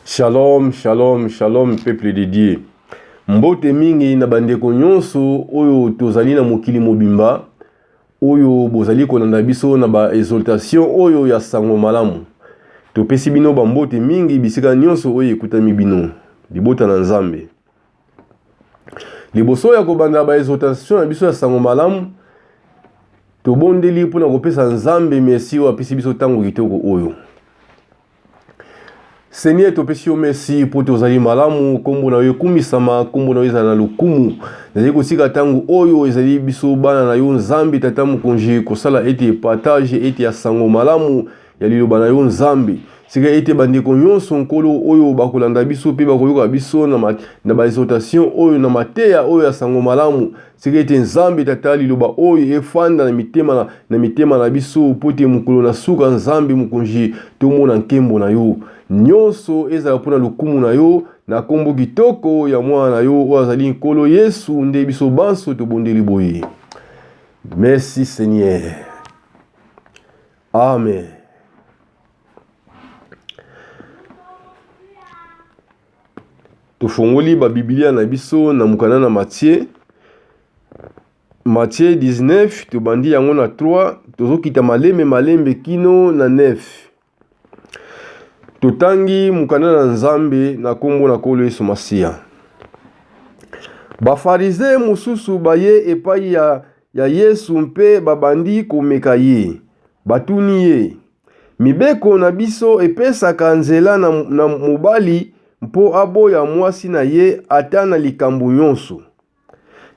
Shalom, shalom, shalom peuple de Dieu. Mbote mingi na bandeko nyonso oyo tozali na mokili mobimba oyo bozali kolanda biso na ba exaltation oyo ya sango malamu. Topesi bino bambote mingi bisika nyonso oyo ekutami bino. Libota na Nzambe. Liboso ya kobanda ba exhortation na biso ya sango malamu, tobondeli mpo na kopesa Nzambe merci oyo apesi biso ntango kitoko oyo. Seigneur, topesi yo merci mpo tozali malamu, nkombo na yo ekumisama, nkombo na yo ezala na lokumu. Nazali kosika ntango oyo ezali biso bana na yo Nzambe Tata Mokonzi kosala ete partage ete ya sango malamu ya liloba na yo Nzambe. Sika ete bandeko nyonso Nkolo oyo bakolanda biso mpe bakoyoka biso na, ma, na ba exhortation oyo na mateya oyo ya sango malamu. Sika ete Nzambe Tata liloba oyo efanda na mitema na, na mitema na biso mpo ete mokolo na suka Nzambe Mokonzi tomona nkembo na yo. Nyonso ezala mpo na lokumu na yo na nkombo kitoko ya mwana na yo oyo azali Nkolo Yesu nde biso banso tobondeli boye. Merci Seigneur. Amen. Tofongoli ba Biblia na biso na mokanda na Matthieu. Matthieu 19 tobandi yango na 3 tozokita malembe malembe kino na 9. Totangi mokanda na Nzambe na nkombo na Nkolo Yesu Masiya. Bafarize mosusu baye epai ya, ya Yesu mpe babandi komeka ye. Batuni ye, Mibeko na biso epesaka nzela na, na mobali mpo aboya mwasi na ye ata na likambo nyonso?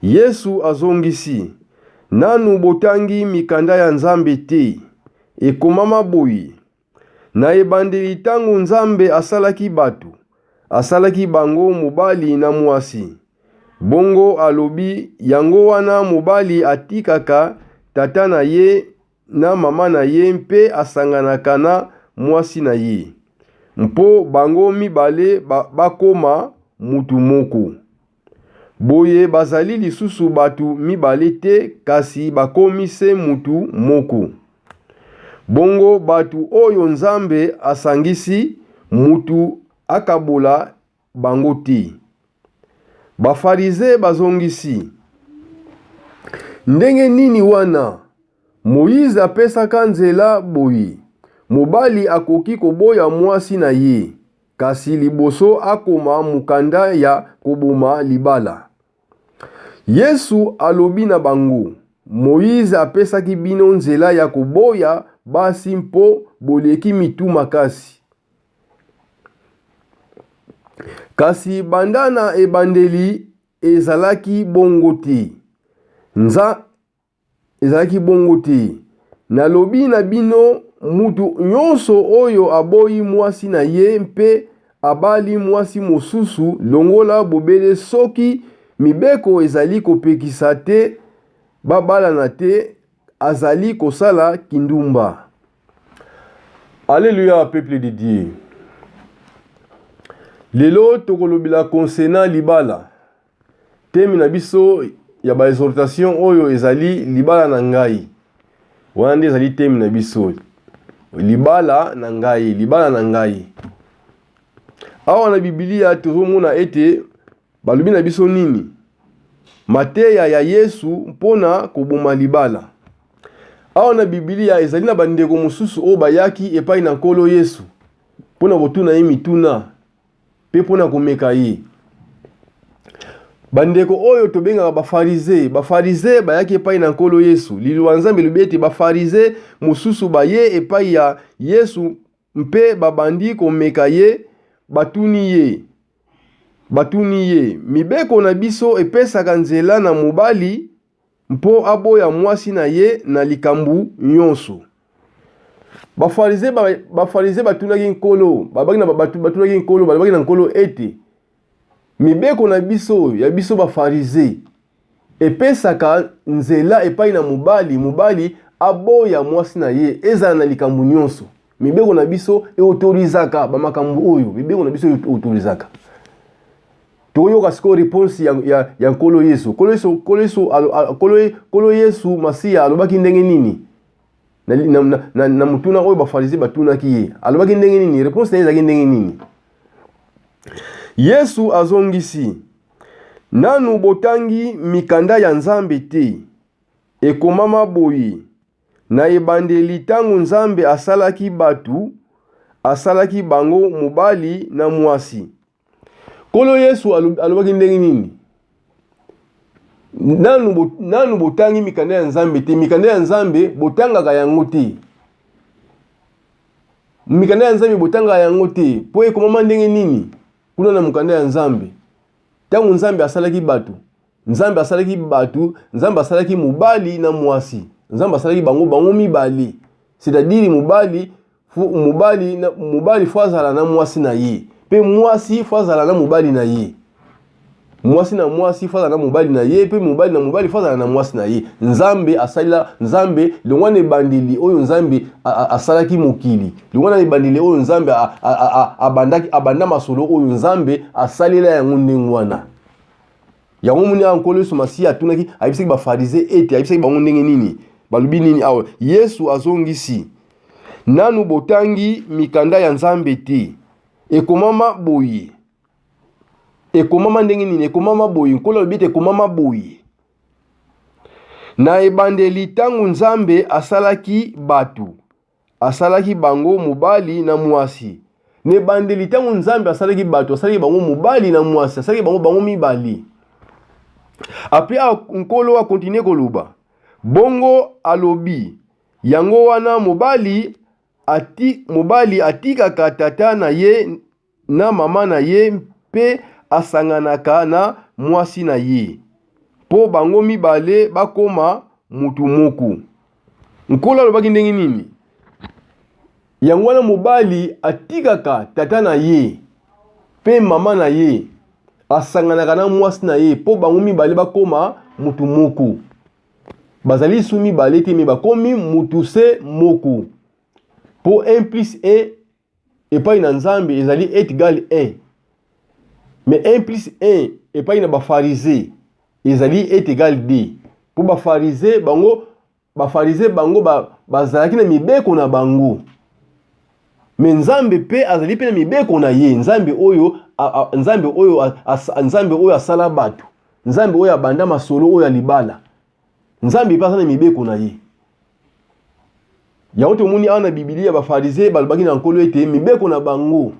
Yesu azongisi, Nanu botangi mikanda ya Nzambe te? Ekomama boye, Na ebandeli tango Nzambe asalaki bato, asalaki bango mobali na mwasi. Bongo alobi, yango wana mobali atikaka tata na ye na mama na ye mpe asanganaka na mwasi na ye, mpo bango mibale bakoma mutu moko. Boye bazali lisusu bato mibale te, kasi bakomi se mutu moko. Bongo bato oyo Nzambe asangisi, mutu akabola bango te. Bafarize bazongisi, Ndenge nini wana? Moize apesaka nzela boye, mobali akoki koboya mwasi na ye, kasi liboso akoma mokanda ya koboma libala. Yesu alobi na bango, Moize apesaki bino nzela ya koboya basi mpo boleki mitu makasi. Kasi banda na ebandeli ezalaki bongo te. Nza ezalaki bongo te. Nalobi na bino, mutu nyonso oyo aboyi mwasi na ye mpe abali mwasi mosusu, longola bobele soki mibeko ezali kopekisa te babalana te, azali kosala kindumba. Alleluia peuple de Dieu. Lelo tokolobela concernant libala. Teme na biso ya ba exhortation oyo ezali libala na ngai. Wana nde ezali teme na biso. Libala na ngai, libala na ngai. Awa na Biblia tozomona ete balobi na biso nini? Mateya ya Yesu mpo na koboma libala. Awa na Biblia ezali na bandeko mosusu oyo bayaki epai na Nkolo Yesu mpo na kotuna ye mituna mpe mpo na komeka ye. Bandeko oyo tobengaka Bafarize, Bafarize bayaki epai na Nkolo Yesu. Liloba Nzambe elobi ete Bafarize mosusu baye epai ya Yesu mpe babandi komeka ye, batuni ye, batuni ye, mibeko na biso epesaka nzela na mobali mpo aboya mwasi na ye na likambo nyonso. Bafarize ba, batunaki Nkolo, babaki na batunaki Nkolo, balobaki na Nkolo ete mibeko na biso ya biso Bafarize epesaka nzela epai na mobali, mobali aboya mwasi na ye ezala na likambo nyonso. Mibeko na biso eautorizaka bamakambo oyo, mibeko na biso eautorizaka. Toyoka sikoyo reponse ya, ya, ya Nkolo Yesu. Nkolo Yesu, Nkolo Yesu, Nkolo, Nkolo Yesu Masiya alobaki ndenge nini? Na, na, na, na, na motuna oyo Bafarize batunaki ye. Alobaki ndenge nini? Reponse na ye ezalaki ndenge nini? Yesu azongisi, Nanu botangi mikanda ya Nzambe te? Ekomama boye, Na ebandeli ntango Nzambe asalaki bato, asalaki bango mobali na mwasi. Nkolo Yesu alobaki ndenge nini? Nanu, bo, nanu botangi mikanda ya Nzambe te. Mikanda ya Nzambe botangaka yango te. Mikanda ya Nzambe botangaka yango te. Mpo ekomama ndenge nini kuna na mokanda ya Nzambe? Ntango Nzambe asalaki bato, Nzambe asalaki bato, Nzambe asalaki mobali na mwasi. Nzambe asalaki bango bango mibale. C'est-à-dire mobali mobali na mobali fo azala na mwasi na ye mpe mwasi fo azala na mobali na ye. Mwasi na mwasi fo azala na mobali na ye mpe mobali na mobali fo azala na mwasi na ye. Nzambe asalela Nzambe longwa na ebandeli oyo Nzambe asalaki mokili, longwa na ebandeli oyo Nzambe abandaki abanda masolo oyo Nzambe asalela yango ndenge wana. Yango moni awa Nkolo Yesu Masiya atunaki, ayebisaki Bafarize ete, ayebisaki bango ndenge nini? Balobi nini awa? Yesu azongisi, Nanu botangi mikanda ya Nzambe te? Ekomama boye. Ekomama ndenge nini? Ekomama boye. Nkolo alobi ete ekomama boye. Na ebandeli ntango Nzambe asalaki bato, asalaki bango mobali na mwasi. Na ebandeli ntango Nzambe asalaki bato, asalaki bango mobali na mwasi, asalaki bango bango mibale. Apres Nkolo akontinue koloba, bongo alobi, yango wana mobali ati, mobali atikaka tata na ye na mama na ye mpe asanganaka na mwasi na ye, mpo bango mibale bakoma mutu moko. Nkolo alobaki ndenge nini? Yango wana mobali atikaka tata na ye mpe mama na ye, asanganaka na mwasi na ye, mpo bango mibale bakoma mutu moko. Bazali lisusu mibale te, me bakomi mutu se moko. Mpo 1 plus 1 epai na Nzambe ezali est egal 1. Mais 1 plus 1 epai na ba-Farize ezali est egal 2. Mpo ba-Farize bango, ba-Farize bango bazalaki na mibeko na bango. Me Nzambe mpe azali mpe na mibeko na ye. Nzambe oyo, a, a, Nzambe oyo, a, a, Nzambe oyo asala bato. Nzambe oyo abanda masolo oyo ya libala. Nzambe mpe aza na mibeko na ye. Yango tomoni awa na Biblia ba-Farize balobaki na Nkolo ete mibeko na bango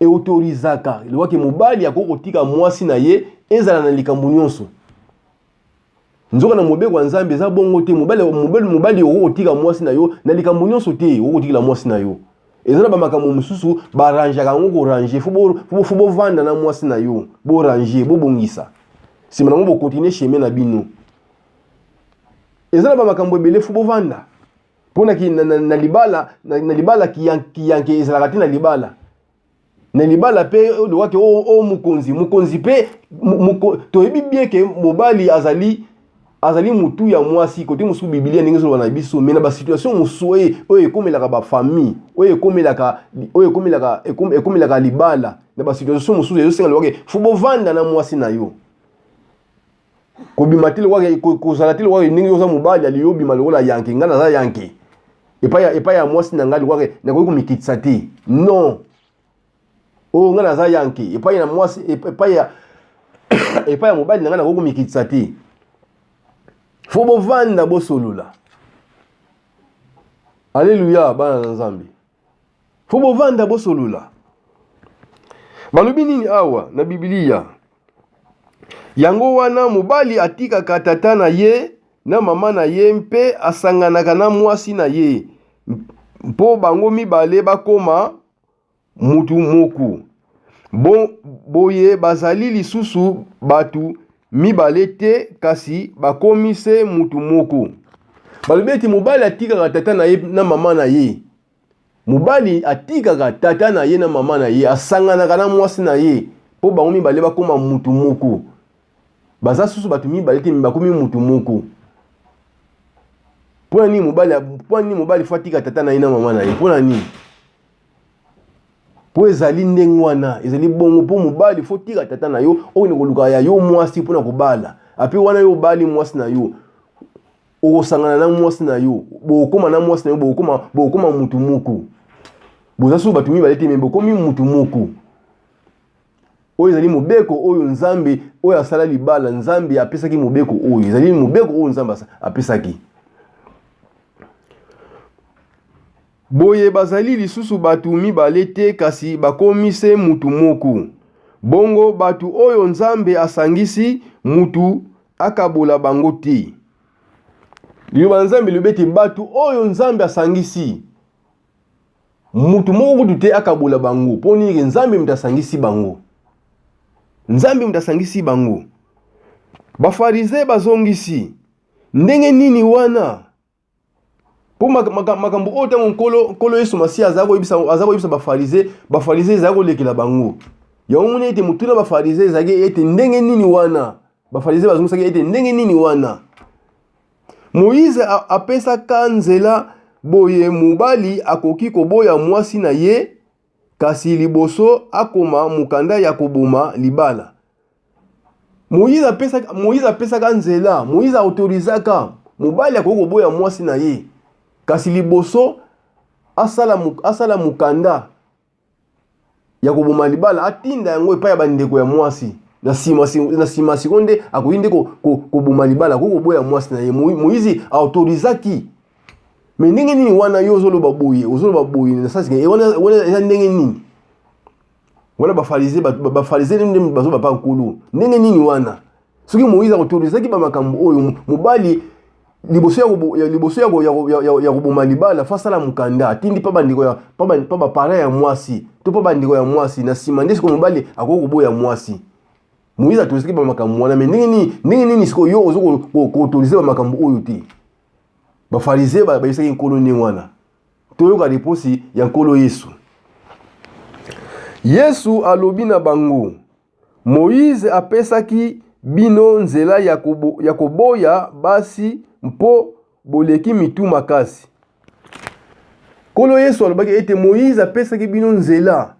eautorizaka elobaki mobali akoki kotika mwasi na ye ezala na likambo nyonso. Nzoka na mobeko ya Nzambe eza bongo te. Mobali, mobali, mobali okoki kotika mwasi na yo na likambo nyonso te, okoki kotikela mwasi na yo. Eza na bamakambo mosusu barangeaka yango korange, fo bovanda na mwasi na yo, borange, bobongisa. Sima nango bokontinue chemin na bino. Eza na bamakambo ebele fo bovanda. Mpo na, na, na, na libala, na, na libala kiyanke ezalaka te na libala. Na libala mpe olobaki o, o mokonzi, mokonzi mpe toyebi bien ke mobali azali azali mutu ya mwasi kote mosusu Biblia ndenge ezoloba na biso, mais na ba situation mosusu oyo oyo ekomelaka ba famille, oyo ekomelaka oyo ekomelaka ekomelaka libala, na ba situation mosusu ezosenga lobaki fo bovanda na mwasi na yo. Kobima te lokola kozala te lokola ndenge oza mobali ali obima lokola yanke, ngai naza yanke epai epai ya mwasi na ngai lokola nakoki komikitisa te. Non, oyo ngai naza yanke epai na mwasi epai ya epai ya mobali na ngai nakoki komikitisa te. Fo bovanda bosolola. Aleluya, bana na Nzambe. Fo bovanda bosolola. Balobi nini awa na Biblia? Yango wana mobali atikaka tata na ye na mama na ye mpe asanganaka na mwasi na ye mpo bango mibale bakoma mutu moko. Bo, boye bazali lisusu bato mibale te, kasi bakomi se mutu moko. Balobi ete mobali atikaka tata na ye na mama na ye. Mobali atikaka tata na ye na mama na ye, asanganaka na mwasi na ye mpo bango mibale bakoma mutu moko. Baza susu bato mibale te, bakomi mutu moko. Mpo na nini mobali, mpo na nini mobali fo atika tata na ye na mama na ye? Mpo na nini? Mpo ezali ndenge wana, ezali bongo. Mpo mobali fo tika tata na yo, okende koluka ya yo mwasi mpo na kobala. Ape wana yo obali mwasi na yo, okosangana na mwasi na yo, bokokoma na mwasi na yo, bokokoma, bokokoma mutu moko. Boza susu bato mibale te, me bokomi mutu moko. Oyo ezali mobeko oyo Nzambe oyo asala libala, Nzambe apesaki mobeko oyo. Ezali mobeko oyo Nzambe apesaki. Boye bazali lisusu bato mibale te, kasi bakomi se mutu moko. Bongo bato oyo Nzambe asangisi, mutu akabola bango te. Liloba na Nzambe elobi ete bato oyo Nzambe asangisi, Mutu moko kutu te akabola bango. Mpo nini? Nzambe moto asangisi bango. Nzambe moto asangisi bango. Bafarize bazongisi, ndenge nini wana? Mpo makambo oyo ntango Nkolo, Nkolo Yesu Masiya aza koyebisa, aza koyebisa Bafarize, Bafarize ezali kolekela bango. Yango moni ete motuna Bafarize ezalaki ete ndenge nini wana? Bafarize bazongisaki ete ndenge nini wana? Moize apesaka nzela boye mobali akoki koboya mwasi na ye, kasi liboso akoma mokanda ya koboma libala. Moize apesaka, Moize apesaka nzela, Moize autorisaka mobali akoki koboya mwasi na ye, kasi liboso asala, asala mokanda ya koboma libala atinda yango epai ya bandeko ya mwasi na nsima na nsima sikoyo nde akoki nde koboma libala akoki koboya mwasi na ye. Moizi autorisaki me ndenge nini wana yo ozoloba boye ozoloba boye na sasi eh, wana wana eza ndenge nini wana bafarize bafarize nde bazoba pa nkolo ndenge nini wana soki Moïse akotorisaki ba makambo oyo mobali liboso ya liboso ya ya koboma libala fa sala mokanda atindi pa bandeko ya pa ba parents ya mwasi to pa bandeko ya mwasi na nsima nde sikoyo mobali akoki koboya mwasi. Moïse atorisaki ba makambo wana me ndenge nini ndenge nini sikoyo yo ozo koautorize ba makambo oyo te? Bafarize bayebisaki nkolo ndenge wana. Toyoka reposi ya Nkolo Yesu. Yesu alobi na bango, Moize apesaki bino nzela ya, kobo, ya koboya basi mpo boleki mitu makasi. Nkolo Yesu alobaki ete Moize apesaki bino nzela.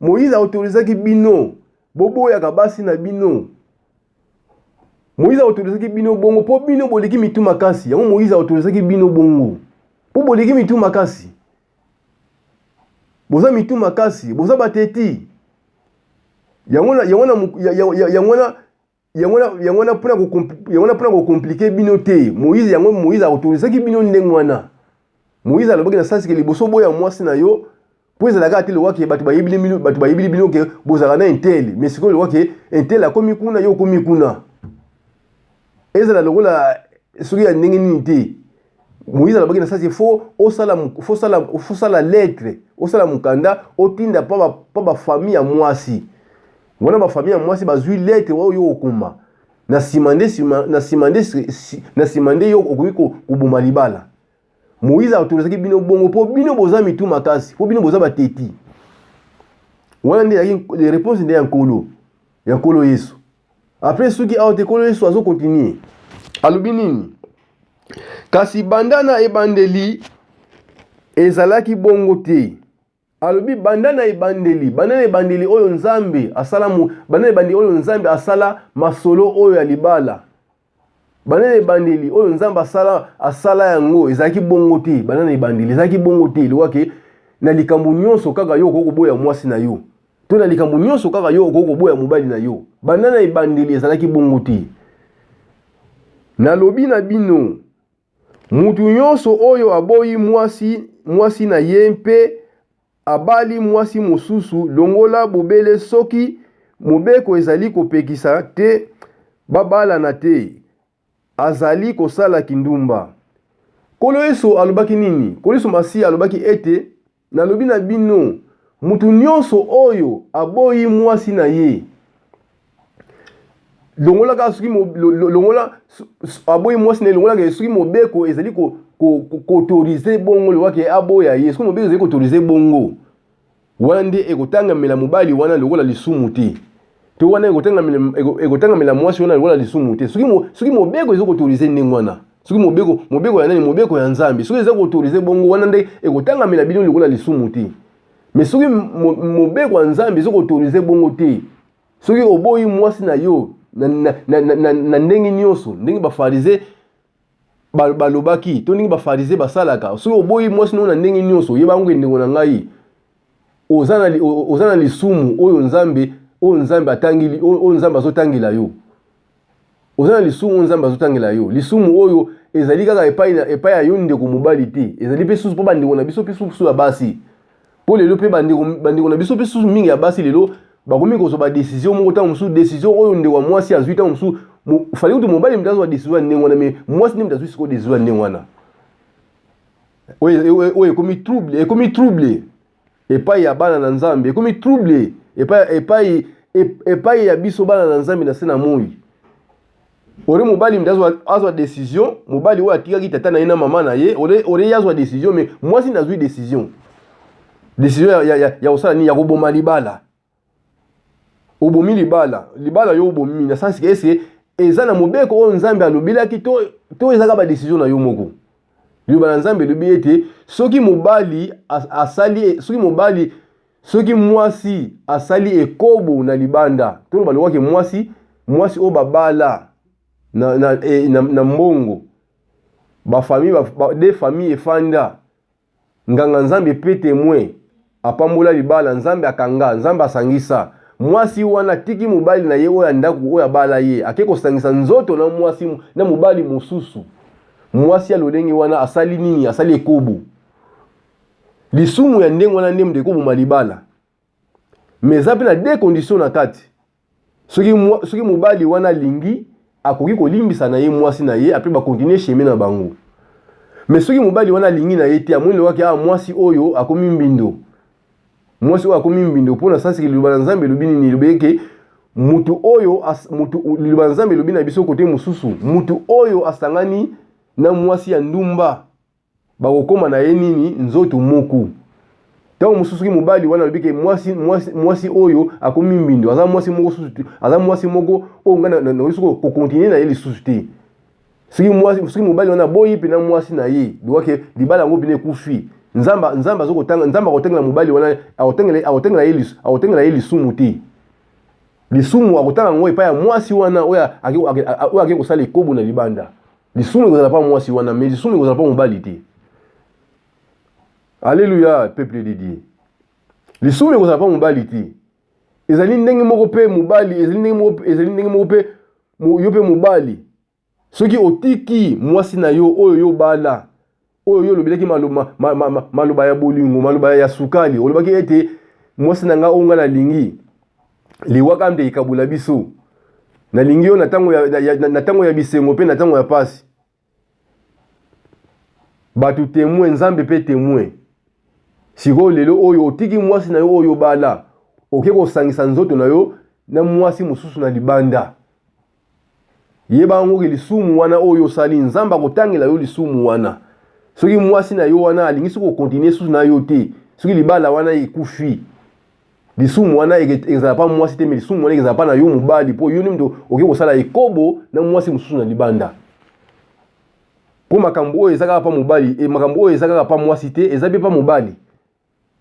Moize autorizaki bino boboyaka basi na bino. Moize autorizaki bino bongo mpo bino boleki mitu makasi. Yango Moize autorizaki bino bongo mpo boleki mitu makasi. Boza mitu makasi, boza bateti. Yango na yango na yango na yango na yango na mpona yango na mpona kokomplike bino te. Moïse yango Moïse autorisaki bino ndenge wana. Moïse alobaki na sasi ke liboso boya mwasi na yo mpo ezalaka te lokola ke bato bayebili bino bato bayebili bino ke bozalaka na intel mais sikoyo lokola ke intel akomi kuna yo okomi kuna ezala lokola soki ya ndenge nini te. Moïse alobaki na sasi fo osala fo sala fo sala lettre osala mokanda otinda pa ba pa ba famille ya mwasi wana ba famille ya mwasi bazwi lettre oyo yo okoma na nsima nde na nsima nde na nsima nde yo okoki koboma libala. Moïse autorisaki bino bongo mpo bino boza mitu makasi mpo bino boza bateti. Wana nde ezalaki réponse nde ya Nkolo ya Nkolo Yesu. Après soki awa te Nkolo Yesu azo continuer. Alobi nini? Kasi banda na ebandeli ezalaki bongo te. Alobi banda na ebandeli, banda na ebandeli oyo Nzambe asala, banda na ebandeli oyo Nzambe asala masolo oyo ya libala. Banda na ebandeli oyo Nzambe asala, asala yango ezalaki bongo te. Banda na ebandeli ezalaki bongo te. Lokola ke na likambo nyonso kaka yo okoki koboya mwasi na yo to na likambo nyonso kaka yo okoki koboya mobali na yo. Banda na ebandeli ezalaki bongo te. Nalobi na bino, mutu nyonso oyo aboyi mwasi, mwasi na ye mpe abali mwasi mosusu, longola bobele soki mobeko ezali kopekisa te babalana te, azali kosala kindumba. Nkolo Yesu alobaki nini? Nkolo Yesu Masiya alobaki ete, Nalobi na bino, moto nyonso oyo aboyi mwasi na ye, longola kaka soki longola aboyi mwasi na ye, longola kaka soki mobeko ezali koautorize bongo, lokola ke aboya ye, soki mobeko ezali koautorize bongo, wana nde ekotangamela mobali wana lokola lisumu te, to wana ekotangamela mwasi wana lokola lisumu te, soki mobeko ezali koautorize ndenge wana. Soki mobeko, mobeko ya nani? Mobeko ya Nzambe. Soki eza koautorize bongo, wana nde ekotangamela bino lokola lisumu te. Mais soki mobeko ya Nzambe eza koautorize bongo te, soki oboyi mwasi na yo na, na, na, na, na, na ndenge nyonso, ndenge bafarize balobaki to ndenge bafarize basalaka, soki oboyi mwasi na yo na ndenge nyonso, yeba yango ndeko na ngai, oza na, oza na lisumu oyo Nzambe oyo Nzambe atangeli, oyo Nzambe azotangela yo. Oza na lisumu oyo Nzambe azotangela yo. Lisumu oyo ezali kaka epai na epai ya yo ndeko mobali te, ezali mpe susu mpo bandeko na biso mpe susu ya basi. Mpo lelo mpe bandeko, bandeko na biso mpe susu mingi ya basi lelo bakomi kozwa ba decision moko ntango mosusu decision oyo ndeko ya mwasi azwi ntango mosusu fali kutu mobali moto azwa decision ya ndenge wana, me mwasi nde moto azwi sikoyo decision ya ndenge wana oyo ekomi trouble, ekomi trouble epai ya bana na Nzambe, ekomi trouble epai, epai, epai ya biso bana na Nzambe na se na moi. Ore mobali moto azwa, azwa decision, mobali oyo atikaki tata na ye na mama na ye, ore, ore ye azwa decision, mais mwasi nde azwi decision. Decision ya, ya, ya, ya kosala nini? Ya koboma libala. Obomi libala, libala yo obomi na sens que ese eza na mobeko oyo Nzambe alobelaki to, to ezaka ba decision na yo moko. Liloba na Nzambe elobi ete soki mobali asali, soki mobali, soki mwasi asali ekobo na libanda, toloba lokola mwasi, mwasi oyo babala na, na, e, na, na mbongo, ba famille, ba, ba, de famille efanda, nganga Nzambe pe temoin apambola libala, Nzambe akanga, Nzambe asangisa. Mwasi wana atiki mobali na ye oyo ya ndako oyo abala ye, ake kosangisa nzoto na mwasi na mobali mosusu. Mwasi ya lolenge wana asali nini? Asali ekobo. Lisumu ya ndenge wana nde moto ekoboma libala. Mais eza pe na deux conditions na kati. Soki, soki mobali wana alingi, akoki kolimbisa na ye mwasi na ye, apres ba continuer chemin na bango. Mais soki mobali wana alingi na ye te, amoni lokola ke ah, mwasi oyo akomi mbindo. Mwasi oyo akomi mbindo mpo na sens ke liloba na Nzambe elobi nini? Elobi ke mutu oyo mutu, liloba na Nzambe elobi na biso kote mosusu, mutu oyo asangani na mwasi ya ndumba bakokoma na ye nini? Nzoto moko. Ntango mosusu soki mobali wana alobi ke mwasi, mwasi, mwasi oyo akomi mbindo, aza mwasi moko susu te, aza mwasi moko oyo ngai nakoki soki kokontinue na ye lisusu te. Soki mwasi, soki mobali wana aboyi mpena mwasi na ye, lokola ke libala yango mpena ekufi, Nzambe, Nzambe azokotanga, Nzambe akotangela mobali wana, akotangela, akotangela ye, akotangela ye lisumu te. Lisumu akotanga yango epai ya mwasi wana oyo oyo ake kosala ekobo na libanda. Lisumu ekozala pa mwasi wana, mais lisumu ekozala pa mobali te. Alléluia, peuple de Dieu. Lisumu ekozala pa mobali te. Ezali ndenge moko mpe mobali, ezali ndenge moko, ezali ndenge moko mpe yo mpe mobali. Soki otiki mwasi na yo oyo yo bala, oyo yo olobelaki maloba, ma, ma, ma, maloba ya bolingo, maloba ya sukali, olobaki ete mwasi na ngai oyo ngai nalingi, liwa kaka nde ekabola biso. Nalingi yo na ntango ya, ya, na ntango ya bisengo mpe na ntango ya pasi. Bato temoin, Nzambe mpe temoin. Sikoyo lelo oyo otiki mwasi na yo oyo obala, oke kosangisa nzoto na yo na mwasi mosusu na libanda. Yeba yango ke lisumu wana oyo osali, Nzambe akotangela yo lisumu wana. Soki mwasi na yo wana alingi soki kokontinue susu na yo te, soki libala wana ekufi, lisumu wana ezala pa mwasi te, me lisumu wana ezala pa na yo mobali, mpo yo nde moto okoki kosala ekobo na mwasi mosusu na libanda. Mpo makambo oyo eza kaka pa mobali, e, makambo oyo eza kaka pa mwasi te, eza mpe pa mobali.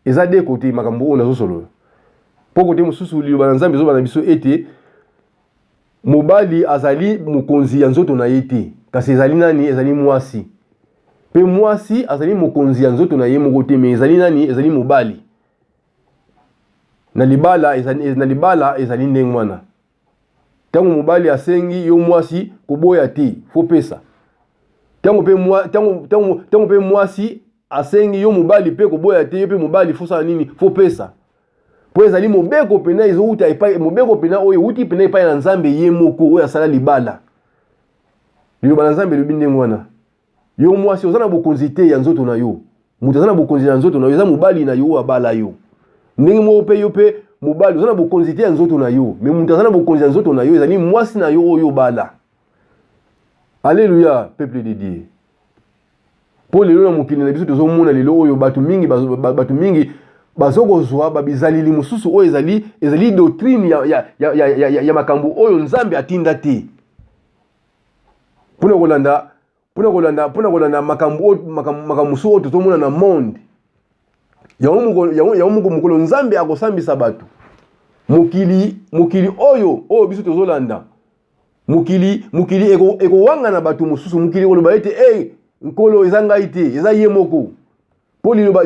Eza de kote makambo oyo nazosolola. Mpo kote mosusu liloba na Nzambe ezoba na biso ete mobali azali mokonzi ya nzoto na ye te, kasi ezali nani? Ezali mwasi. Mpe mwasi azali mokonzi ya nzoto na ye moko te, me ezali nani? Ezali mobali. Na libala ezali, na libala ezali ndenge wana. Ntango mobali asengi yo mwasi, koboya te, fo pesa. Ntango mpe mwa, ntango, ntango, ntango mpe mwasi asengi yo mobali mpe koboya te, yo mpe mobali fo sala nini? Fo pesa. Mpo ezali mobeko mpena ezowuta epai, mobeko mpena oyo ewuti mpena epai na Nzambe ye moko oyo asala libala. Liloba na Nzambe elobi ndenge wana. Yo mwasi oza na bokonzi te ya nzoto na yo. Moto aza na bokonzi na nzoto na yo eza mobali na yo oyo abala yo. Ndenge moko mpe yo mpe mobali oza na bokonzi te ya nzoto na yo, me moto aza na bokonzi ya nzoto na yo ezali mwasi na yo oyo obala. Alléluia, peuple de Dieu. Mpo lelo na mokili na biso tozomona lelo oyo bato mingi bato mingi bazokozwa babizaleli mosusu oyo ezali ezali doctrine ya, ya, ya, ya, ya, ya, ya makambo oyo Nzambe atinda te. Mpona kolanda mpona kolanda mpona kolanda makambo oyo makambo mosusu oyo tozomona na monde yango yango moko mokolo Nzambe akosambisa bato mokili mokili oyo oyo biso tozolanda mokili mokili ekowangana bato mosusu mokili ekoloba ete hey, Nkolo eza ngai te, eza ye moko. Mpo liloba,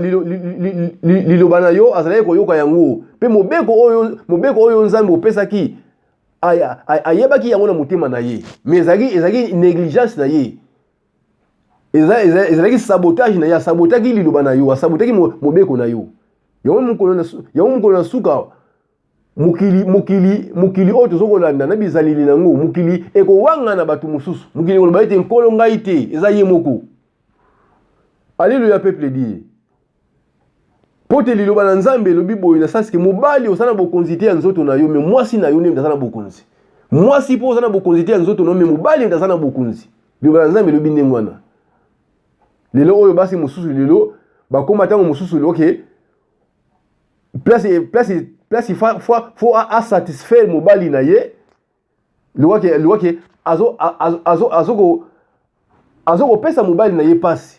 liloba na yo azalaki koyoka yango. Mpe mobeko oyo, mobeko oyo Nzambe opesaki, ayebaki yango na motema na ye, mais ezalaki, ezalaki négligence na ye, ezalaki sabotage na ye. Asabotaki liloba na yo, asabotaki mobeko na yo. Yango mokolo na suka, mokili, mokili, mokili oyo tozo kolanda na bizaleli na yango, mokili ekowangana bato mosusu. Mokili ekoloba ete Nkolo ngai te, eza ye moko. Alleluya, peuple die. Mpo te liloba na Nzambe elobi boye na sens ke mobali oza na bokonzi te ya nzoto na yo, me mwasi na yo nde aza na bokonzi. Mwasi mpo oza na bokonzi te ya nzoto na yo, me mobali nde aza na bokonzi. Liloba na Nzambe elobi ndenge wana. Lelo oyo basi mosusu lelo bakoma ntango mosusu lelo ke place place place fa fa faut a satisfaire mobali na ye, lokola ke azo azo azo ko azo kopesa mobali na ye pasi,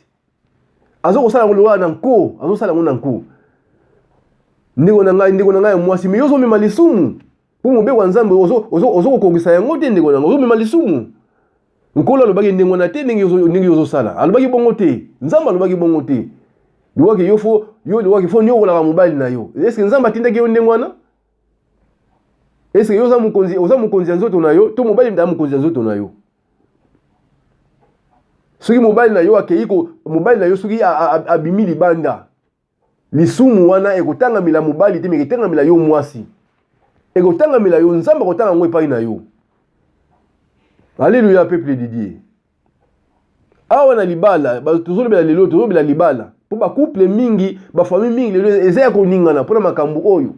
azo kosala yango lokola na nko, azosala yango na nko. Ndeko na ngai, ndeko na ngai ya mwasi, me yo ozomema lisumu mpo mobeko ya Nzambe ozo kokokisa yango te. Ndeko na ngai, ozomema lisumu. Nkolo alobaki ndenge wana te. Ndenge ozosala, alobaki bongo te. Nzambe alobaki bongo te. Liwaki yo fo yo, liwaki fo niokolaka mobali na yo. Eske Nzambe atindaki yo ndenge wana? Eske yo oza mokonzi, oza mokonzi ya nzoto na yo, to mobali nde mokonzi ya nzoto na yo? Soki mobali na yo akei ko, mobali na yo soki abimi libanda, lisumu wana ekotangamela mobali te, me ekotangamela yo mwasi, ekotangamela yo. Nzambe akotanga yango epai na yo. Alleluya, peuple de Dieu. Awa na libala tozolobela lelo, tozolobela libala mpo bacouple mingi, bafamille mingi lelo eza ya koningana mpona makambo oyo.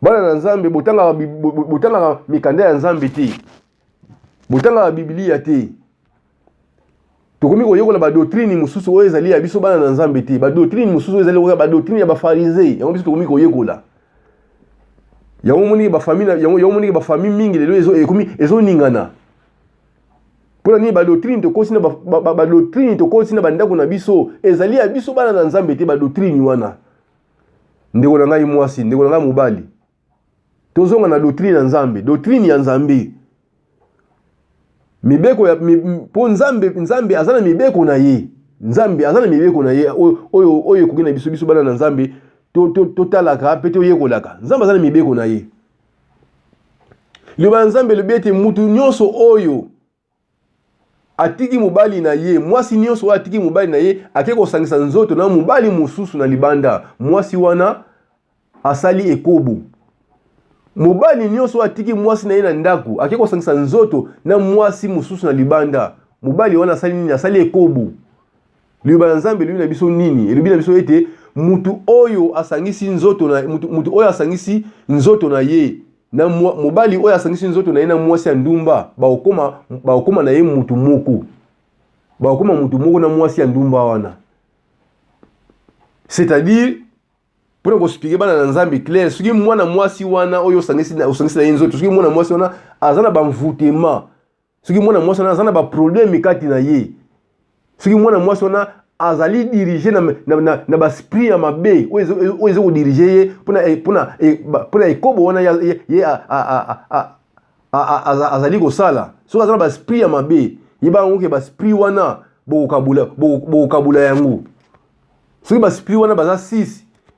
Bana na Nzambe, botangaka, botangaka mikanda ya Nzambe te, botangaka Biblia te. Tokomi koyekola badoctrine mosusu oyo ezali ya biso bana na Nzambe te, badoctrine mosusu oyo ezali badoctrine ya bafarisee. Yango biso tokomi koyekola yango. Omoniki bafamille yango, omoniki bafamille mingi lelo ekomi ezoningana. Mpona nini? Badoctrine tokosi na badoctrine tokosi na bandako na biso ezali ya biso bana na Nzambe te, badoctrine wana. Ndeko na ngai mwasi, ndeko na ngai mobali, tozonga na doctrine ya Nzambe, doctrine ya Nzambe, mibeko ya mpo Nzambe, Nzambe aza na mibeko na ye. Nzambe aza na mibeko na ye oyo, oyo, oyo ekoki na biso, biso bana na Nzambe totalaka mpe toyekolaka. Nzambe aza na mibeko na ye. Liloba ya Nzambe elobi ete mutu nyonso oyo atiki mobali na ye, mwasi nyonso oyo atiki mobali na ye, ake kosangisa nzoto na mobali mosusu na libanda, mwasi wana asali ekobo. Mobali nyonso oyo atiki mwasi na ye na ndako, ake kosangisa nzoto na mwasi mosusu na libanda, mobali wana asali nini? Asali ekobo. Liloba na Nzambe elobi na biso nini? Elobi na biso ete mutu oyo asangisi nzoto na mutu, mutu oyo asangisi nzoto na ye na mobali oyo asangisi nzoto na ye na mwasi ya ndumba, bakokoma, bakokoma na ye mutu moko, bakokoma mutu moko na mwasi ya ndumba wana. C'est-à-dire, mpona koexpliquer bana na Nzambe clair, soki mwana mwasi wana oyo osangisi na ye nzoto, soki mwana mwasi wana aza na bamvutema, soki mwana mwasi wana aza na baproblème kati na ye, soki mwana mwasi wana azali dirige na, na, na, na baesprit ya mabe oyo eza kodirige ye mpona ekobo wana ye, ye azali kosala, soki aza na baesprit ya mabe, yeba yango ke baesprit wana bokokabula, bokokabula yango. Soki baesprit wana baza 6,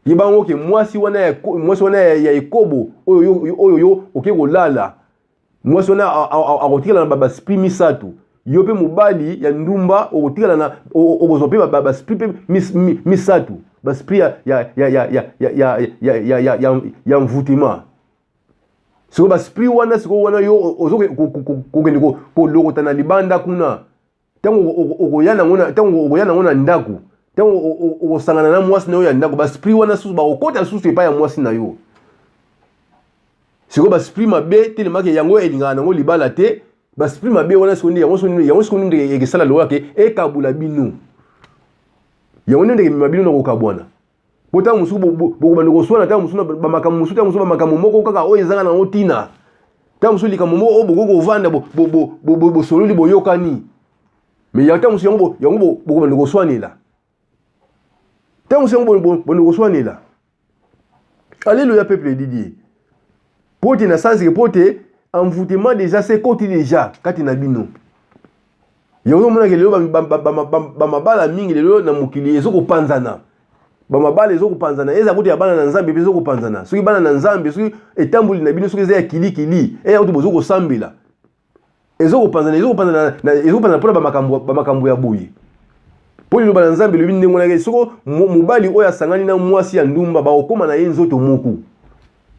yeba yango ke mwasi wana ya, mwasi wana ya, ya ekobo oyo, oyo yo oke kolala, mwasi wana akotikala na baesprit misato. Yo mpe mobali ya ndumba okotikala na, okozwa mpe baesprit mpe misato, baesprit ya, ya, ya, ya, ya, ya, ya, ya, ya, ya, ya mvutema. Sikoyo baesprit wana, sikoyo wana yo ozokokende kolokota na libanda kuna, ntango okoya nango, ntango okoya nango na ndako, ntango okosangana na mwasi na yo ya ndako, baesprit wana susu bakokota susu epai ya mwasi na yo. Sikoyo baesprit mabe telemaki yango elingaka nango libala te. Baesprit mabe wana sikoyo nde yango, yango sikoyo nde ekesala lokola ke ekabula bino, yango nde ndeke emema bino na kokabwana. Po ntango mosusu bokobanda koswana, ntango mosusu bamakambo mosusu, ntango mosusu bamakambo moko kaka oyo ezanga nango ntina, ntango mosusu likambo moko oyo bokoki kovanda, bosololi, boyokani, me ya ntango mosusu yango, yango bokobanda koswanela, ntango mosusu yango bobanda koswanela. Alleluya, peuple Didier. Po te na sens ke po te envoûtement déjà se koti déjà kati na bino. Yango omonaka lelo bamabala mingi lelo na mokili ezokopanzana. Bamabala ezokopanzana, eza kutu ya bana na Nzambe mpe ezokopanzana. Soki bana na Nzambe, soki etamboli na bino soki eza ya kilikili, eya kutu bozokosambela, ezokopanzana, ezokopanzana, ezokopanzana mpona bamakambo, bamakambo ya boye. Mpo liloba na Nzambe elobi ndenge wana, soko mobali oyo asangani na mwasi ya ndumba, bakokoma na ye nzoto moko.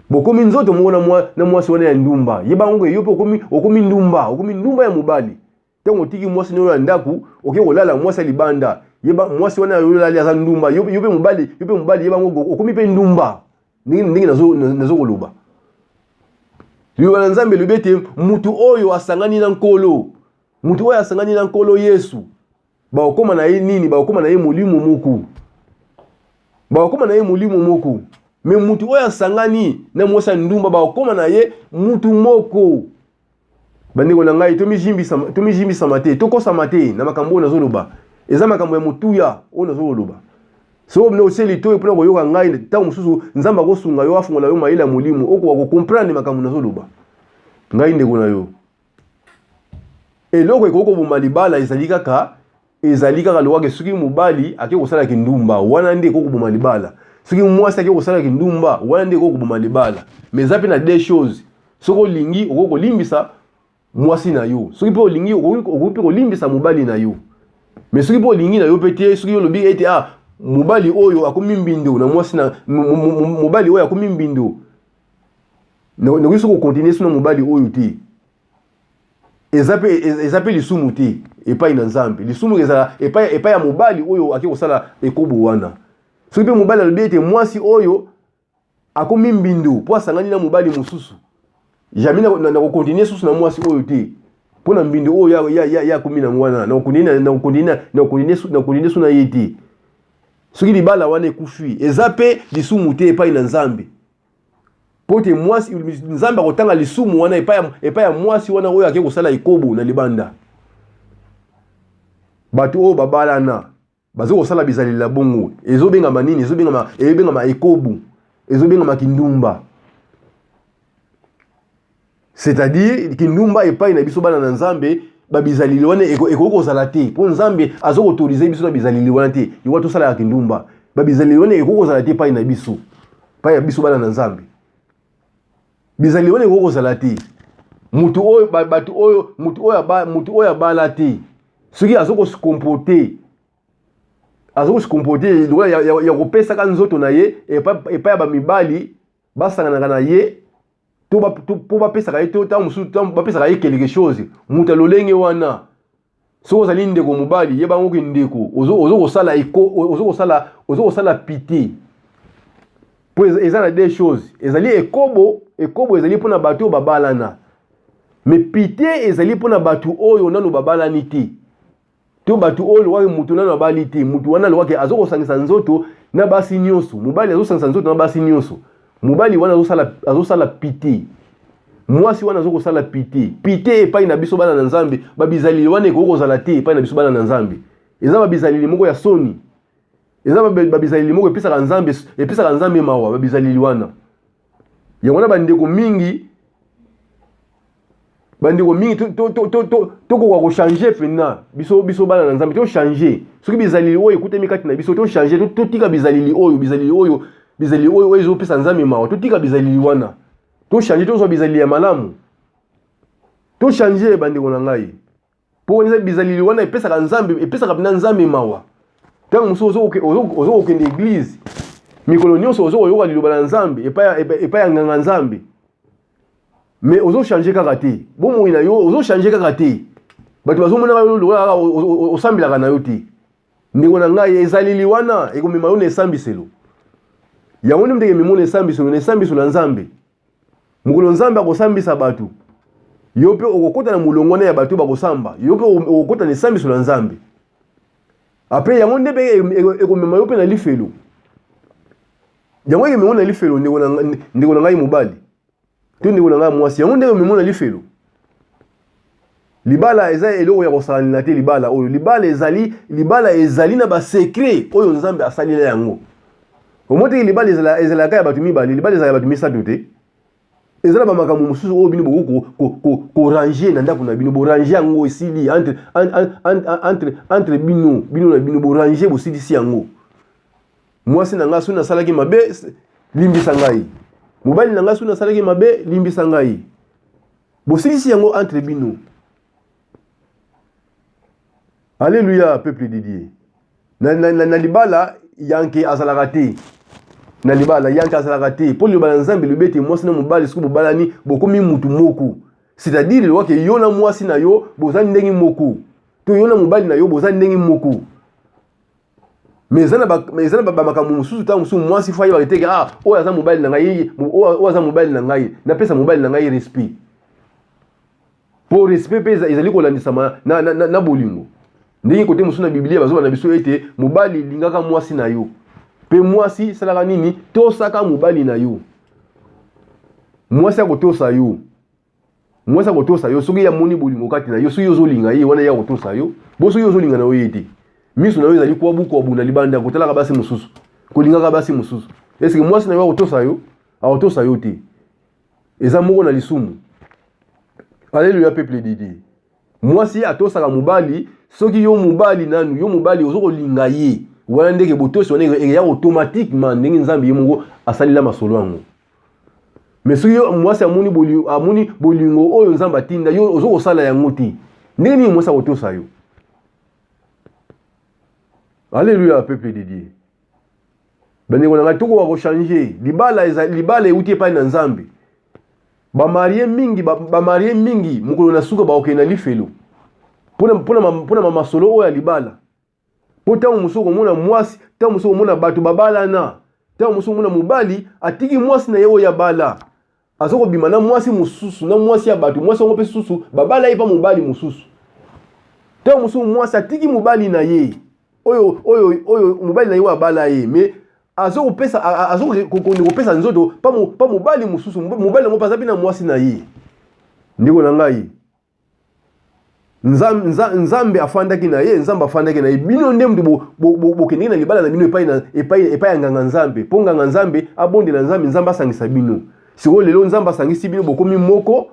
Bokomi nzoto moko na mwasi wana ya ndumba. Yeba yango yo mpe okomi, okomi ndumba, okomi ndumba ya mobali. Ntango otiki mwasi nayo ya ndako, oke kolala mwasi ya libanda, yeba mwasi wana yo olali aza ndumba. Yo mpe mobali, yo mpe mobali, yeba yango okomi mpe ndumba. Ndenge, ndenge nazo, nazo koloba. Liloba na Nzambe elobi ete mutu oyo asangani na Nkolo, mutu oyo asangani na Nkolo Yesu, bakokoma na ye nini? Bakokoma na ye molimo moko. Bakokoma na ye molimo moko. Me mutu oyo asangani na mwasi ya ndumba, bakokoma na ye mutu moko. Bandeko na ngai, tomijimbisama te, tokosama te na makambo oyo nazoloba. Eza makambo ya motuya oyo nazoloba. Soki obina otie litoyi mpona koyoka ngai, ntango mosusu Nzambe akosunga yo, afungola yo mayele ya molimo, okoka kocomprendre makambo nazoloba. Ngai ndeko na yo, eloko ekoki koboma libala ezali kaka, ezali kaka lokwake soki mobali ake kosala kindumba, wana nde ekoki koboma libala. Soki mwasi ake kosala kindumba, wana nde ekoki koboma libala. Mais eza mpe na deux choses. Soki olingi okoki kolimbisa mwasi na yo, soki mpe olingi okoki mpe kolimbisa mobali na yo. Mais soki mpe olingi na yo mpe te, soki olobi ete ah, mobali oyo akomi mbindo na mwasi na mobali oyo akomi mbindo, nakoki soki kokontinue so na mobali oyo te, eza mpe lisumu te epai na Nzambe. Lisumu ezala epai ya mobali oyo ake kosala ekobo wana. Soki mpe mobali alobi ete mwasi oyo akomi mbindo mpo asangani na mobali mosusu, jamais nakokontinue susu na mwasi oyo te mpo na mbindo oyo ya akomi nango wana, nakokontinue su na ye te. Soki libala wana ekufi, eza mpe lisumu te epai na Nzambe, mpo te mwasi, Nzambe akotanga lisumu wana epai ya mwasi wana oyo ake kosala ekobo na libanda. Bato oyo babalana bazo kosala bizaleli na bongo, ezobengama nini? Ezobengama, ezobengama ekobo, ezobengama kindumba. C'est-à-dire kindumba epai na biso bana na Nzambe, babizaleli wana ekoki kozala te, mpo Nzambe azo koautorize biso na bizaleli wana te. Yoka tosalaka kindumba, babizaleli wana ekoki kozala te epai na biso, epai ya biso bana na Nzambe. Bizaleli wana ekoki kozala te. Mutu oyo, ba, bato oyo, mutu oyo aba, mutu oyo abala te, soki azo ko se comporter, azo ko se comporter lokola ya kopesaka nzoto na ye epai ya bamibali basanganaka na ye, to ba, to, po bapesaka ye, to ntango mosusu, ntango bapesaka ye quelque chose. Moto ya lolenge wana, soki ozali ndeko mobali, yeba yango ke ndeko, ozo kosala eko, ozo kosala, ozo kosala pite. Po eza na deux choses. Ezali ekobo, ekobo ezali mpona bato oyo babalana. Mais pite ezali mpona bato oyo nanu babalani te. To bato oyo lokwake moto nanu abali te, moto wana lokwake azo kosangisa nzoto na basi nyonso. Mobali azosangisa nzoto na basi nyonso. Mobali wana azosala pite. Mwasi wana azokosala pite. Pite epai na biso bana na Nzambe, babizaleli wana ekoki kozala te epai na biso bana na Nzambe. Eza babizaleli moko ya soni. Eza babizaleli moko epesaka Nzambe, epesaka Nzambe mawa, babizaleli wana. Yango wana bandeko mingi, bandeko mingi tokoka kochanger mpenza biso, biso bana na Nzambe, tochanger. Soki bizaleli oyo ekutami kati na biso, tochanger, totika bizaleli oyo, bizaleli oyo, bizaleli oyo, oyo ezopesa Nzambe mawa, totika bizaleli wana. Tochanger, tozwa bizaleli ya malamu. Tochanger bandeko na ngai. Po eza bizaleli wana epesaka Nzambe, epesaka mpenza Nzambe mawa. Ntango mosusu ozo kokende eglise mikolo nyonso, ozo koyoka liloba na Nzambe epai ya nganga Nzambe, mais ozo changer kaka te bomoi na yo, ozo changer kaka te. Bato bazomonaka yo lokola kaka osambelaka na yo te. Ndeko na ngai, ezaleli wana ekomema yo na esambiselo. Yango nde ndenge emema na esambiselo, na esambiselo ya Nzambe. Mokolo Nzambe akosambisa bato, yo mpe okokota na molongo wana ya bato bakosamba, yo mpe okokota na esambiselo ya Nzambe. Apres yango nde mpe ekomema yo mpe na lifelo. Yango ekomema yo na lifelo, ndeko na ngai mobali to ndeko na ngai mwasi, yango nde ekomema yo na lifelo. Libala eza eloko ya kosalanela te. Libala oyo, libala ezali, libala ezali na ba secret oyo Nzambe asalela yango. Omoni te libala ezalaka ya bato mibale, libala ezalaka ya bato misato te. Eza na ba makambo mosusu oyo bino bokoki koranger na ndako na bino, boranger yango esili entre bino, bino na bino, boranger bosilisi yango. Mwasi na ngai, soki nasalaki mabe, limbisa ngai. Mobali na ngai, soki nasalaki mabe, limbisa ngai. Bosilisi yango entre bino. Alléluia, peuple de Dieu. Na, na, na, na libala yanke azalaka te. Na libala yanke azalaka te. Mpo liloba na Nzambe elobi ete mwasi na mobali soki bobalani bokomi mutu moko. C'est-à-dire lokola ke yo na mwasi na yo boza ndenge moko. To yo na mobali na yo boza ndenge moko. Mais eza na ba eza na ba makambo mosusu ntango mosusu mwasi fo ayebaka te ke ah oyo aza mobali na ngai, oyo aza mobali na ngai, napesa mobali na ngai respect. Mpo respect mpe ezali kolandisama na, na, na, na bolingo. Ndenge kote mosusu na Biblia bazoba na biso ete mobali lingaka mwasi na yo, mpe mwasi salaka nini? Tosaka mobali na yo. Mwasi akotosa yo, mwasi akotosa yo soki ye amoni bolingo kati na yo. Soki yo ozolinga ye, wana ye akotosa yo. Bo soki yo ozolinga na yo ye te, miso na yo ezali kwabu kwabu na libanda, kotalaka basi mosusu, kolingaka basi mosusu, eske mwasi na yo akotosa yo? Akotosa yo te. Eza moko na lisumu. Aleluya, peuple de Dieu. Mwasi atosaka mobali soki yo mobali nanu, yo mobali ozo kolinga ye, wana ndeke botosi wana eya automatiquement ndenge Nzambe ye moko asalela masolo yango. Mais soki yo mwasi amoni bolingo, amoni bolingo oyo Nzambe atinda yo, ozo kosala yango te, ndenge nini mwasi akotosa yo? Alléluia, peuple de Dieu. Bandeko na ngai, tokoka kochange libala. Eza libala euti epai na Nzambe. Bamarie mingi, bamarie mingi mokolo na suka bakokende na lifelo mpona masolo oyo ya libala. Mpo ntango mosusu okomona mwasi, ntango mosusu okomona bato babalana, ntango mosusu okomona mobali atiki mwasi na ye oyo abala, aza kobima na mwasi mosusu, na mwasi ya bato. Mwasi yango mpe susu babala ye mpa mobali mosusu. Ntango mosusu mwasi atiki mobali na ye oyo mobali na ye oyo abala ye, mais azokopesa, azokokende kopesa nzoto pa mobali mosusu. Mobali yango mpe aza mpe na mwasi na ye. Ndeko na ngai, Nzambe afandaki na ye, Nzambe afandaki na ye. Bino nde moto bokendeki na libala na bino epai ya nganga Nzambe, mpo nganga Nzambe abondela Nzambe, Nzambe asangisa bino. Sikoyo lelo Nzambe asangisi bino, bokomi moko.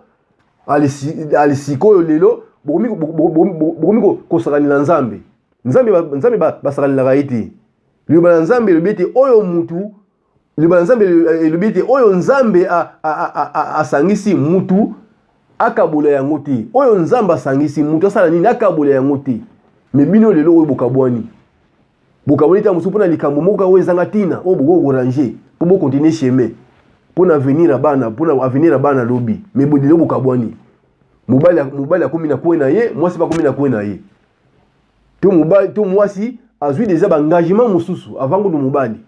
Ali sikoyo lelo bokomi kosakanela Nzambe. Nzambe basakanelaka ye te. Liloba na Nzambe elobi ete oyo mutu, liloba na Nzambe elobi ete oyo Nzambe asangisi, mutu akabola yango te. Oyo Nzambe asangisi, mutu asala nini? Akabola yango te. Me bino lelo oyo bokabwani, bokabwani ntango mosusu mpona likambo moko oyo ezanga ntina, oyo bokoki korange mpo bokontinue chemin mpona avenir ya bana, mpona avenir ya bana lobi. Me lelo bokabwani, mobali akomi na kwe na ye, mwasi mpe akomi na kwe na ye. To mobali to mwasi azwi deja ba engagement mosusu avant kutu mobali,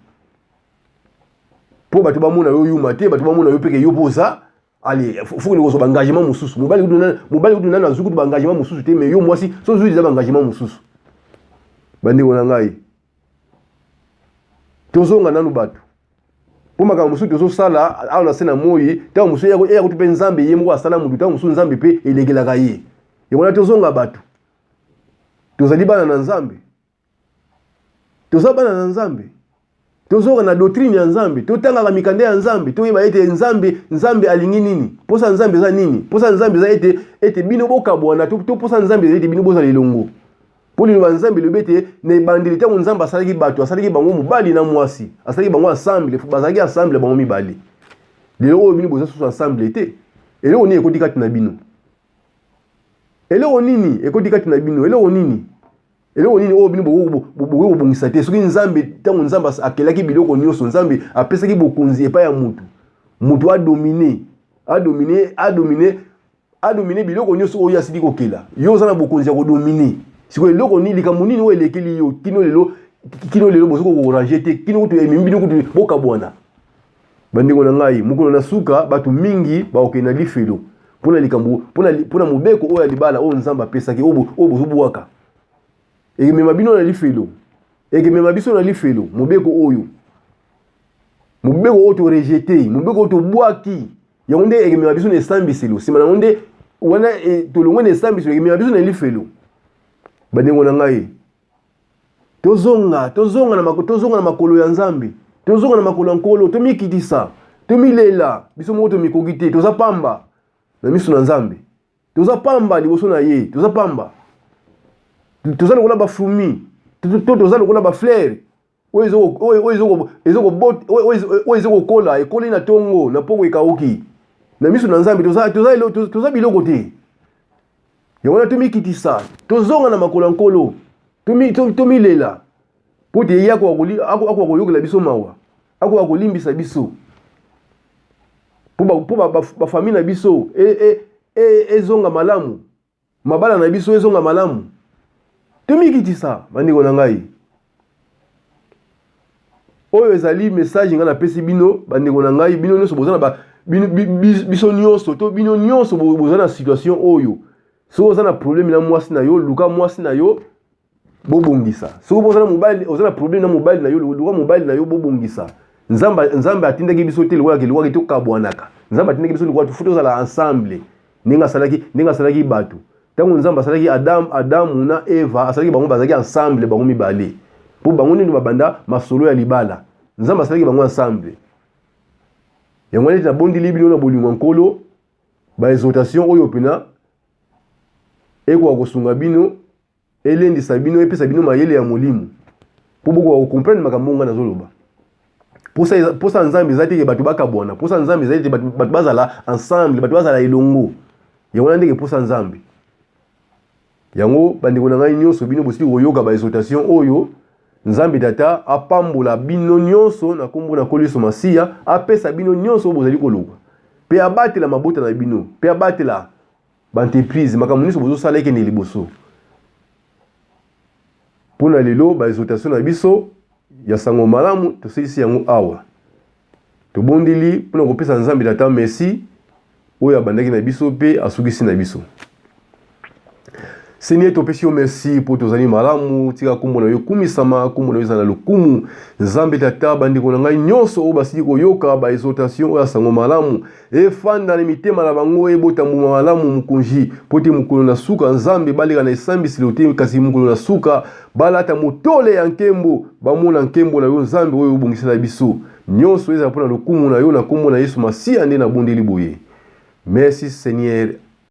mpo bato bamona yo yuma te, bato bamona yo peke yo mpo oza ale fokende kozwa ba engagement mosusu. Mobali kutu nanu azwi kutu ba engagement mosusu te, mais yo mwasi so ozwi deja ba engagement mosusu. Bandeko na ngai, tozonga nanu bato, mpo makambo mosusu tozosala awa na se na moi, ntango mosusu eya kutu mpe Nzambe ye moko asala motu, ntango mosusu Nzambe mpe elekelaka ye. Yango wana tozonga bato. Tozali bana na Nzambe, toza bana na Nzambe. Tozonga na doctrine ya Nzambe, totangaka mikanda ya Nzambe, toyeba ete Nzambe alingi nini, mposa Nzambe eza nini. Mposa Nzambe eza ete bino bokabwana to mposa Nzambe eza ete bino bozala elongo. Mpo liloba Nzambe elobi ete na ebandeli ntango Nzambe asalaki bato, asalaki bango mobali na mwasi, asalaki bango ensemble, bazalaki ensemble bango mibale. Lelo oyo bino boza susu ensemble te. Eloko nini ekoti kati na bino? Eloko nini ekoti kati na bino? Eloko nini? Eloko nini oyo bino bokoki kobongisa te? Soki Nzambe, ntango Nzambe akelaki biloko nyonso, Nzambe apesaki bokonzi epai ya motu, motu adomine, adomine, adomine, adomine biloko nyonso oyo asili kokela. Yo oza na bokonzi ya kodomine. Sikoyo eloko nini, likambo nini oyo elekeli yo kino lelo, kino lelo bozoki korange te, kino kutu ememi bino kutu bokabwana? Bandeko na ngai, mokolo na suka bato mingi bakokende na lifelo mpona likambo, mpona mobeko oyo ya libala oyo Nzambe apesaki, oyo bozobwaka. Ekemema bino na lifelo, ekemema biso na lifelo. Mobeko oyo, mobeko oyo torejete, mobeko oyo tobwaki, yango nde ekemema biso na esambiselo. Nsima na yango nde wana tolongwe na esambiselo, ekemema biso na lifelo. Bandeko na ngai, tozonga, tozonga na mako, tozonga na makolo ya Nzambe, tozonga na makolo ya Nkolo, tomikitisa, tomilela biso moko, tomikoki te, toza pamba na miso na Nzambe, toza pamba liboso na ye, toza pamba, toza lokola bafumi to toza lokola baflere. Oyo ezokokola ekoli na tongo na poko ekauki. Na miso na Nzambe toza biloko te. Yango wana tomikitisa, tozonga na makolo ya Nkolo, tomilela mpo te ye akoka koyokela biso mawa, akoka kolimbisa biso mpo bafamille na biso ezonga malamu, mabala na biso ezonga malamu. Tomikitisa bandeko na ngai. Oyo ezali message ngai napesi bino bandeko na ngai, bino nyonso boza na ba bino, biso nyonso to bino nyonso boza na situation oyo. Soki oza na problème na mwasi na yo, luka mwasi na yo bobongisa. Soki oza na mobali, oza na problème na mobali na yo, luka mobali na yo bobongisa. Nzambe, Nzambe atindaki biso te lokola lokola tokabwanaka. Nzambe atindaki biso lokola tufu tozala ensemble. Ndenge asalaki, ndenge asalaki bato. Ntango Nzambe asalaki Adam, Adamu na Eva, asalaki bango bazalaki ensemble bango mibale. Mpo bango nde babanda masolo ya libala. Nzambe asalaki bango ensemble. Yango neti nabondeli bino na bolingo ya Nkolo, ba exhortation oyo pena ekoka kosunga bino, elendisa bino, epesa bino mayele ya molimo mpo bokoka kocomprendre makambo ngai nazoloba. Posa ya Nzambe eza te ke bato bakabwana. Posa ya Nzambe ezali te bato bazala ensemble, bato bazala elongo. Yango wana ndenge posa Nzambe. Yango bandeko na ngai nyonso, bino bosili koyoka ba exhortation oyo. Nzambe Tata apambola bino nyonso na nkombo na Nkolo Yesu Masiya, apesa bino nyonso oyo bozali koluka, mpe abatela mabota na bino, mpe abatela ba entreprise, makambo nyonso bozosala ekende liboso. Mpo na lelo ba exhortation na biso ya sango malamu tosilisi yango awa. Tobondeli mpo na kopesa Nzambe Tata merci oyo abandaki na biso mpe asukisi na biso. Seigneur, topesi yo merci mpo tozali malamu. Tika nkombo na yo ekumisama, nkombo na yo ezala na lokumu. Nzambe Tata, bandeko na ngai nyonso oyo basili koyoka ba exhortation oyo ya sango malamu, efanda na mitema na bango, ebota mbuma malamu, Mokonzi, mpo te mokolo na suka, Nzambe, baleka na esambiselo te, kasi mokolo na suka balata motole ya nkembo, bamona nkembo na yo, Nzambe, oyo obongisela biso. Nyonso ezala mpo na lokumu na yo, na nkombo na Yesu Masiya nde nabondeli boye. Merci Seigneur.